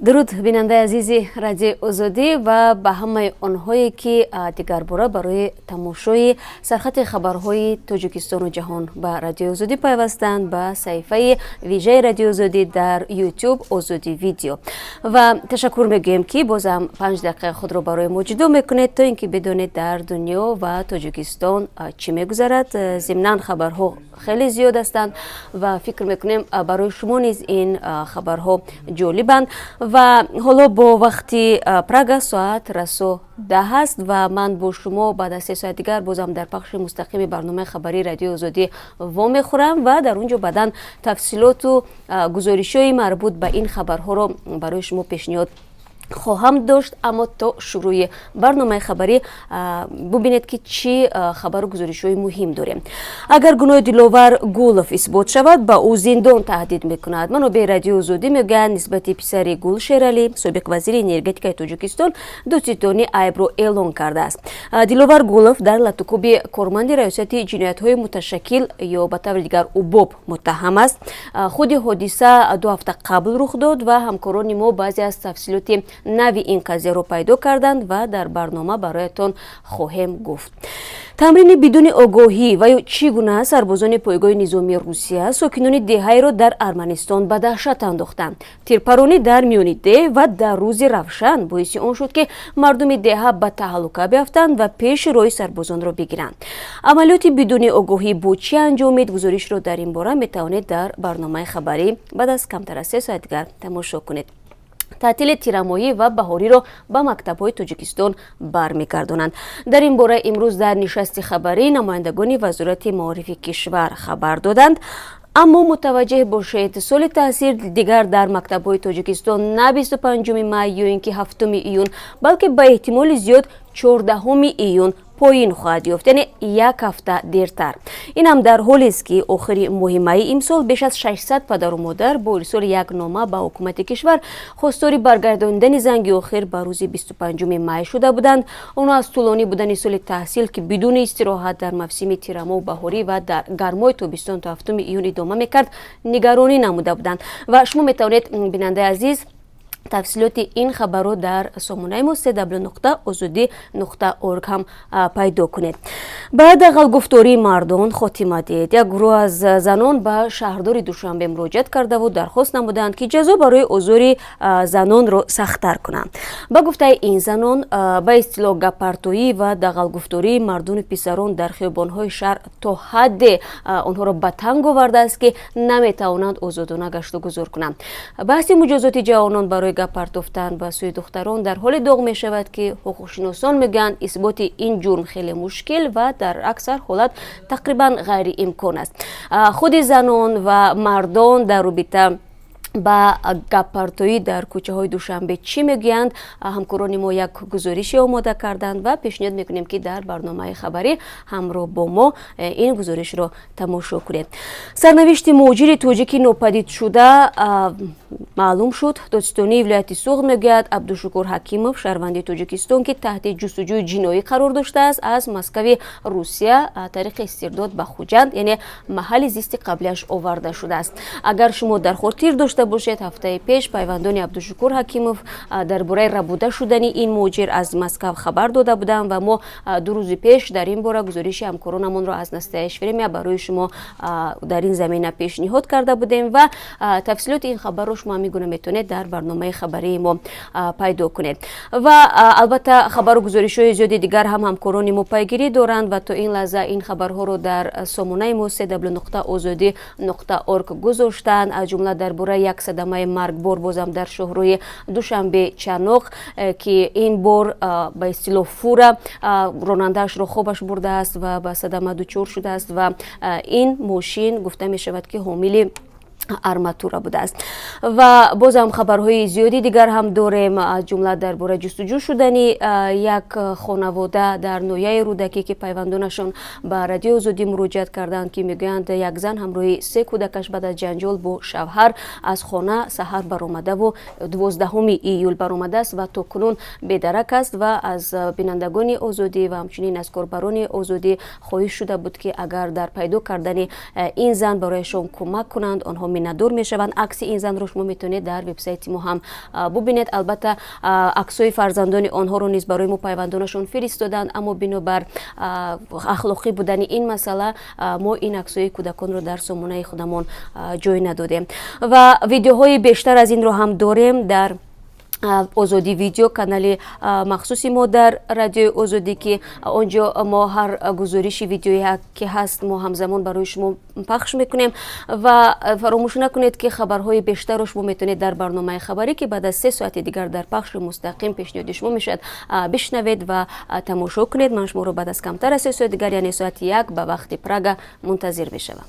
Дуруд, бинандаи азизи Радиои Озодӣ, ва ба ҳамаи онҳое, ки дигарбора барои тамошои сархати хабарҳои Тоҷикистону ҷаҳон ба Радиои Озодӣ пайвастанд, ба саҳифаи вижаи Радиои Озодӣ дар Ютуб, Озодӣ Видео. Ва ташаккур мегӯем, ки бозам 5 дақиқа худро барои мо ҷудо мекунед, то ин ки бидонед, дар дунё ва Тоҷикистон чӣ мегузарад. Зимнан, хабарҳо хеле зиёд ҳастанд ва фикр мекунем, барои шумо низ ин хабарҳо ҷолибанд. Ва ҳоло бо вақти Прага соат расо 10 аст ва ман бо шумо баъд аз 3 соат дигар бозам дар пахши мустақими барномаи хабарии Радиои Озодӣ вомехӯрам ва дар он ҷо баъдан тафсилоту гузоришҳои марбут ба ин хабарҳоро барои шумо пешниҳод хоҳам дошт. Аммо то шурӯи барномаи хабарӣ бубинед, ки чӣ хабару гузоришҳои муҳим дорем. Агар гуноҳи Диловар Гулов исбот шавад, ба ӯ зиндон таҳдид мекунад. Манобеи Радиои Озодӣ мегӯянд, нисбати писари Гул Шералӣ, собиқ вазири энергетикаи Тоҷикистон, додситонӣ айбро эълон кардааст. Диловар Гулов дар латукӯби корманди Раёсати ҷиноятҳои муташаккил ё ба таври дигар УБОП муттаҳам аст. Худи ҳодиса 2 ҳафта қабл рух дод ва ҳамкорони мо баъзе аз тафсилоти нави ин қазияро пайдо карданд ва дар барнома бароятон хоҳем гуфт. Тамрини бидуни огоҳӣ ва ё чӣ гуна сарбозони пойгоҳи низомии Русия сокинони деҳаеро дар Арманистон ба даҳшат андохтанд. Тирпаронӣ дар миёни деҳ ва дар рӯзи равшан боиси он шуд, ки мардуми деҳа ба таҳлука биафтанд ва пеши роҳи сарбозонро бигиранд. Амалиёти бидуни огоҳӣ бо чӣ анҷомид? Гузоришро дар ин бора метавонед дар барномаи хабарӣ баъд аз камтар аз 3 соат дигар тамошо кунед. Таътили тирамоҳӣ ва баҳориро ба мактабҳои Тоҷикистон бармегардонанд. Дар ин бора имрӯз дар нишасти хабарӣ намояндагони Вазорати маорифи кишвар хабар доданд. Аммо мутаваҷҷеҳ бошед, соли таҳсил дигар дар мактабҳои Тоҷикистон на 25 май ё ин ки 7 июн, балки ба эҳтимоли зиёд 14 июн поин хоҳад ёфт, яъне як ҳафта дертар. Ин ҳам дар ҳолест, ки охири моҳи майи имсол беш аз 600 падару модар бо ирсоли як нома ба ҳукумати кишвар хостори баргардонидани занги охир ба рӯзи 25 май шуда буданд. Онҳо аз тӯлонӣ будани соли таҳсил, ки бидуни истироҳат дар мавсими тирамоҳу баҳорӣ ва дар гармои тобистон то 7 июн идома мекард, нигаронӣ намуда буданд. Ва шумо метавонед, бинандаи азиз, тафсилоти ин хабарро дар сомонаи мо www.озодӣ.org ҳам пайдо кунед. Ба дағалгуфтории мардон хотима диҳед. Як гурӯҳ аз занон ба шаҳрдори Душанбе муроҷиат кардаву дархост намуданд, ки ҷазо барои озори занонро сахттар кунанд. Ба гуфтаи ин занон, ба истилоҳ гаппартоӣ ва дағалгуфтории мардону писарон дар хиёбонҳои шаҳр то ҳадде онҳоро ба танг овардааст, ки наметавонанд озодона гашту гузор кунанд. Баҳси муҷозоти ҷавонон барои гап партофтан ба сӯи духтарон дар ҳоле доғ мешавад, ки ҳуқуқшиносон мегӯянд, исботи ин ҷурм хеле мушкил ва дар аксар ҳолат тақрибан ғайриимкон аст. Худи занон ва мардон дар робита ба гаппартоӣ дар кӯчаҳои Душанбе чӣ мегӯянд? Ҳамкорони мо як гузорише омода карданд ва пешниҳод мекунем, ки дар барномаи хабарӣ ҳамроҳ бо мо ин гузоришро тамошо кунед. Сарнавишти муҳоҷири тоҷики нопадидшуда маълум шуд. Додситонии вилояти Суғд мегӯяд, Абдушукур Ҳакимов, шаҳрванди Тоҷикистон, ки таҳти ҷустуҷӯи ҷиноӣ қарор доштааст, аз Москави Русия тариқи истирдод ба Хуҷанд, яъне маҳалли зисти қаблиаш, оварда шудааст. Агар шумо дар хотир дошта бошед, ҳафтаи пеш пайвандони Абдушукур Ҳакимов дар бораи рабуда шудани ин муҳоҷир аз Москав хабар дода буданд ва мо 2 рӯзи пеш дар ин бора гузориши ҳамкоронамонро аз Настоящее Время барои шумо дар ин замина пешниҳод карда будем. Ва тафсилоти ин хабарро шумо ҳамин гуна метавонед дар барномаи хабарии мо пайдо кунед. Ва албатта, хабару гузоришҳои зиёди дигар ҳам ҳамкорони мо пайгирӣ доранд ва то ин лаҳза ин хабарҳоро дар сомонаи мо www.озодӣ.org гузоштанд. Аз ҷумла дар бораи як садамаи маргбор бозам дар шоҳрои Душанбе Чаноқ, ки ин бор ба истилоҳ фура ронандаашро хобаш бурдааст ва ба садама дучор шудааст ва ин мошин, гуфта мешавад, ки ҳомили арматура будааст. Ва бозам хабарҳои зиёди дигар ҳам дорем, аз ҷумла дар бораи ҷустуҷӯ шудани як хонавода дар ноҳияи Рӯдакӣ, ки пайвандонашон ба Радиои Озодӣ муроҷиат карданд, ки мегӯянд, як зан ҳамроҳи се кӯдакаш баъд аз ҷанҷол бо шавҳар аз хона саҳар баромадаву 12 июл баромадааст ва то кунун бедарак аст. Ва аз бинандагони Озодӣ ва ҳамчунин аз корбарони Озодӣ хоҳиш шуда буд, ки агар дар пайдо кардани ин зан барояшон кӯмак кунанд, онҳо. Миннатдор мешаванд. Акси ин занро шумо метавонед дар вебсайти мо ҳам бубинед. Албатта, аксҳои фарзандони онҳоро низ барои мо пайвандонашон фиристоданд, аммо бинобар ахлоқӣ будани ин масъала мо ин аксҳои кӯдаконро дар сомонаи худамон ҷой надодем. Ва видеоҳои бештар аз инро ҳам дорем дар Озодӣ Видео, канали махсуси мо дар Радиои Озодӣ, ки он ҷо мо ҳар гузориши видеое ки ҳаст, мо ҳамзамон барои шумо пахш мекунем. Ва фаромӯш накунед, ки хабарҳои бештарро шумо метавонед дар барномаи хабарӣ, ки баъд аз 3 соати дигар дар пахши мустақим пешниҳоди шумо мешавад, бишнавед ва тамошо кунед. Ман шуморо баъд аз камтар аз 3 соати дигар, яъне соати 1 ба вақти Прага, мунтазир мешавам.